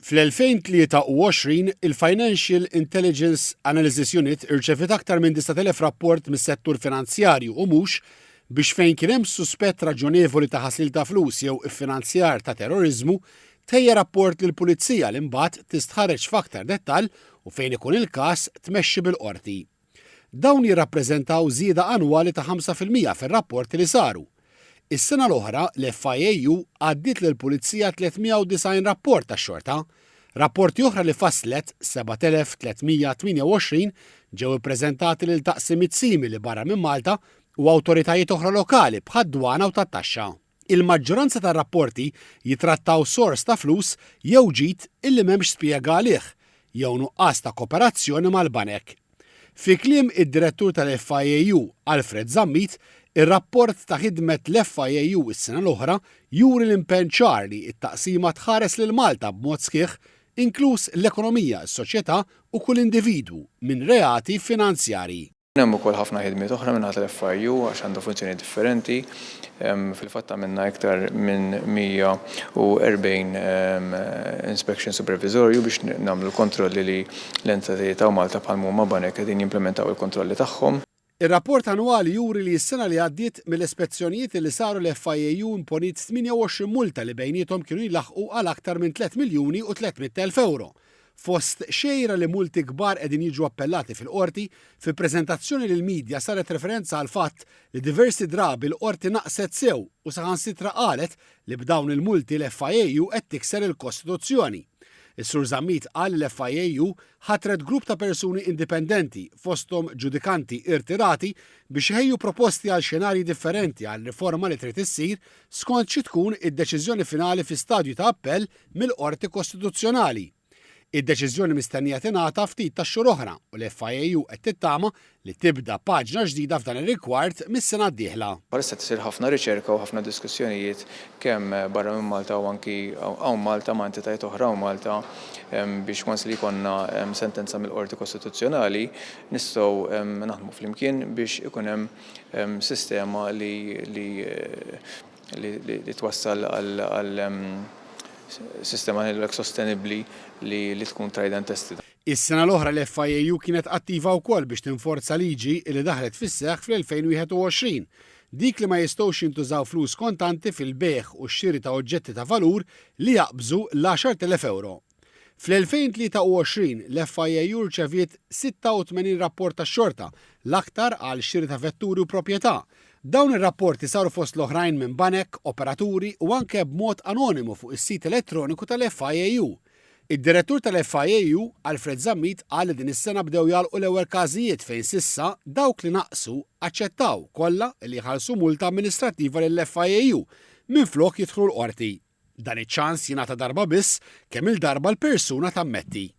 Fl-2023, il-Financial Intelligence Analysis Unit irċeviet aktar minn 9,000 rapport mis-settur finanzjarju u mhux biex fejn kien hemm suspett raġonevoli ta' ħasil ta' flus jew iffinanzjar ta' terroriżmu, tħejja rapport lill-Pulizija li mbagħad tistħarreġ f'aktar dettall u fejn ikun il-każ tmexxi bil-Qorti. Dawn jirrappreżentaw żieda annwali ta' 5% fir-rapporti li saru. Is-sena l-oħra, l-FIAU għaddiet lill-Pulizija 390 rapport tax-xorta. Rapporti oħra li fasslet, 7,328, ġew ippreżentati lil taqsimiet simili barra minn Malta u awtoritajiet oħra lokali bħad-Dwana u tat-Taxxa. Il-maġġoranza tar-rapporti jitrattaw sors ta' flus jew ġid illi m'hemmx spjega għalih, jew nuqqas ta' koperazzjoni mal-banek. Fi kliem id-Direttur tal-FIAU, Alfred Zammit, ir-rapport ta' ħidmet l-FIAU s-sena l-oħra juri l-impenn ċar li t-taqsima tħares lil Malta b'mod sħiħ, inkluż l-ekonomija, is-soċjetà u kull individwu, minn reati finanzjarji. Hemm ukoll ħafna ħidmiet oħra min-naħa tal-FIU għax għandha funzjonijiet differenti. Fil-fatt għamilna iktar minn 140 inspection supervisorju biex nagħmlu l-kontrolli li l-entitajiet hawn Malta bħal m'huma banek qegħdin jimplementaw il-kontrolli tagħhom. Ir-rapport annwali juri li s-sena li għaddiet mill-ispezzjonijiet li saru l-FIAU imponiet 28 multa li bejniethom kienu jlaħħqu għal aktar minn 3 miljuni u 300 elf ewro. Fost xejra li multi kbar qegħdin jiġu appellati fil-Qorti, fi preżentazzjoni lill-midja saret referenza għall-fatt li diversi drabi l-Qorti naqset sew u saħansitra qalet li b'dawn il-multi l-FIAU qed tikser il-Kostituzzjoni. Is-Sur Zammit qal li l-FIAU ħatret grupp ta' persuni indipendenti, fosthom ġudikanti irtirati, biex iħejju proposti għal xenarji differenti għal riforma li trid issir skont xi tkun id-deċiżjoni finali fi stadju ta' appell mill-Qorti Kostituzzjonali. Id-deċiżjoni mistennija tingħata ftit tax-xhur oħra u l-FIAU qed tittama li tibda paġna ġdida f'dan ir-rigward mis-sena d-dieħla. Bħalissa qed isir ħafna riċerka u ħafna diskussjonijiet kemm barra minn Malta u anki hawn Malta ma' entitajiet oħra hawn Malta biex once li jkollna sentenza mill-Qorti Kostituzzjonali nistgħu naħdmu flimkien biex ikun hemm sistema li li twassal għal sistema ngħidulek sostenibbli li tkun tried and tested. Is-sena l-oħra l-FIAU kienet attiva wkoll biex tinforza liġi li daħlet fis-seħħ fl-2021, dik li ma jistgħux jintużaw flus kontanti fil-bejgħ u x-xiri ta' oġġetti ta' valur li jaqbżu l-10,000 ewro. Fl-2023, l-FIAU rċeviet 86 rapport tax-xorta, l-aktar għal xiri ta' vetturi u proprjetà. Dawn ir-rapporti saru fost l-oħrajn minn banek, operaturi u anke b'mod anonimu fuq is-sit elettroniku tal-FIAU. Id-Direttur tal-FIAU, Alfred Zammit qal li din is-sena bdew jagħlqu l-ewwel każijiet fejn s'issa dawk li naqsu aċċettaw kollha li jħallsu multa amministrattiva lill-FIAU minflok jidħlu l-Qorti. Dan iċ-ċans jingħata darba biss kemm-il darba l-persuna tammetti.